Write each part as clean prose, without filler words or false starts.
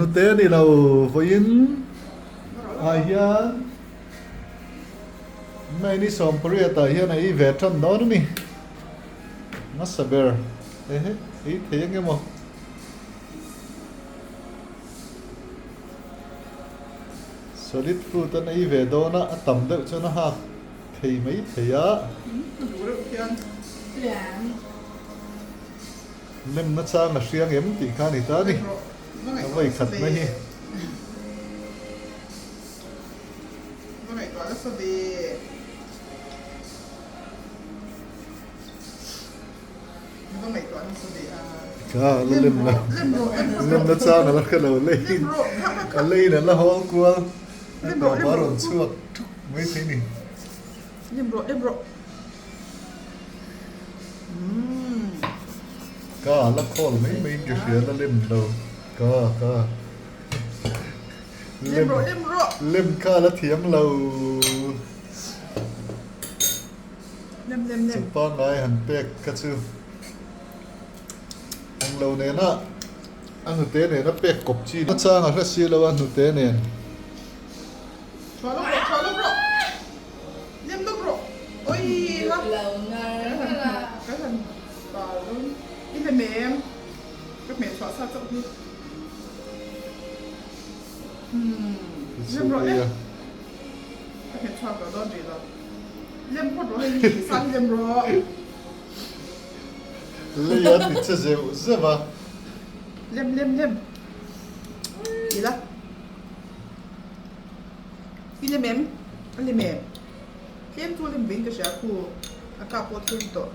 hnute a ni lo vawiin ah hian May ni 18 ah hian a ei ve tan dawn a ni. Hmasa ber ehe ei thei ang emaw. Solid food an ei ve dawn a, a tam deuh chuan a hak thei mai thei a. Lem na chang a hriang em tih kha a ni ta a ni. A vawi khat na hi. Ka la lem lo lem na chang a la hre lo leiin a leiin a la hawl kual a tawp a rawn chhuak thuk mai thei ni. Ka la khawl mai mai in ka hria la lem lo ka ka lem lem kha la thiam lo. Chu pangngai han pek kha chu englo nena a hnute nena pek kawp chi a chang a hre si lo a hnute nen. Lei a ti che zeuh zeuh a. Lem lem lem ti la i lem em a lem em tlem chu a lem vein ka hria khu a kap pawh thleng tawh.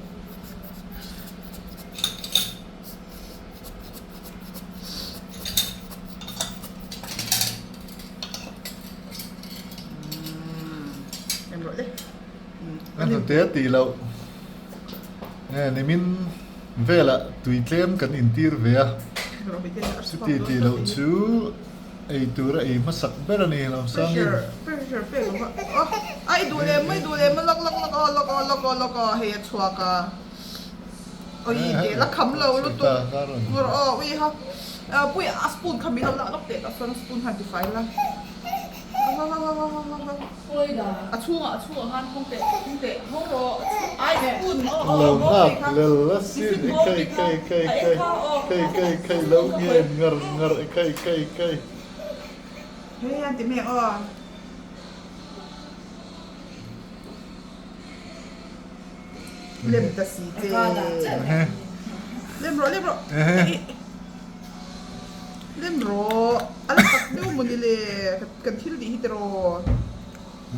A hnute a tih loh nge nimin velah tui tlem kan intir ve a, chuti tih loh chu ei tur a ei hmasak ber a ni lo sangin. Lo nghak lel a sin i kai kai kai kai kai kai kai lo ngen ngar ngar i kai kai kai.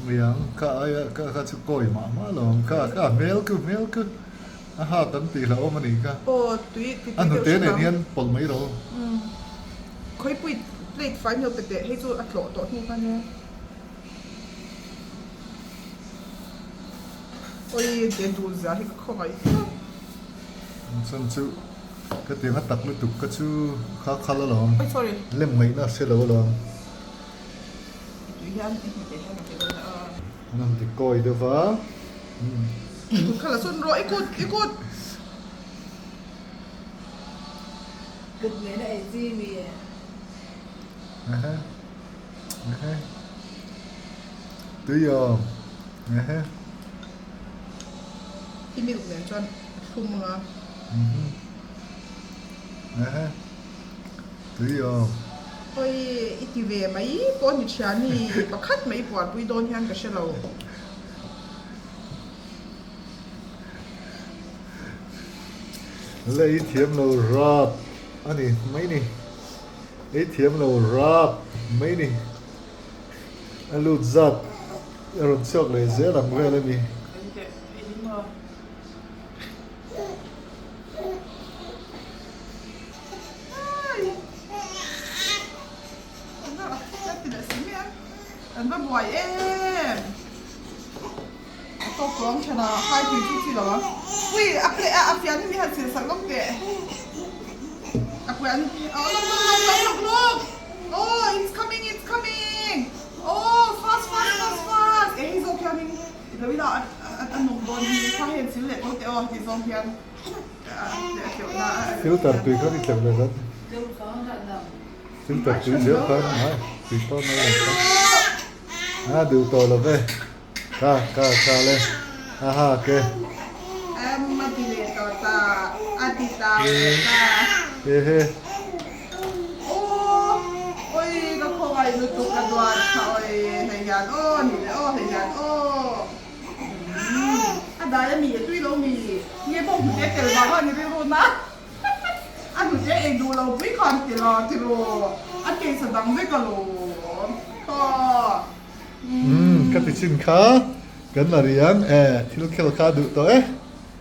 Miang ka aia ka kha chu kawi mah mah lo ang kha ka hmel ku hmel ku a ha tam tih hlauhawm a nih kha a hnute nen hian pawlh mai ro. Chuan chu ka tiang a tak lutuk ka chu kha khal alawm lem ngaihna a hre lo alawm. An han ti kawi deuh va. Tui aw. Tui aw. Hawi i ti ve mai pawh ni thiani pakhat mai bualpui dawn hian ka hre lo. La ei thiam lo rap a ni mai ni. Ei thiam lo rap mai ni. A lut zat a rawn chhuak leh zel ang vel a ni. An va buai em a tawk tawh ang thana hai tui chu chi lo ang ui a plate a a fian hi mi han sil sak lawk teh a kuan oh look look look look look look oh it's coming it's coming oh fast fast fast fast eh hei zawk hianin i lo ila a nawm dawn hi kha hei an sil leh tho teh aw ti zawng hian. Filter tui kha ni tleuh leh zat. Filter tui zel kha a ni tui pawh mai ang kha. A duh tawh lo ve. Ka ka ka le. A ha ke. Em a ti leh tawh ta. A ti ta leh ta. He he. Aw oi ka khawngaih lutuk ka duat kha oi hei hian aw ni leh aw hei hian aw. A dai a mi a tui lo mi. Nge bawk hnute tel vang a ni rilru na. A hnute ei duh lo pui khan ti la ti rawh a taste a dang vek alawm kha. Umm ka ti chin kha kan la riang e thil khel kha duh tawh e.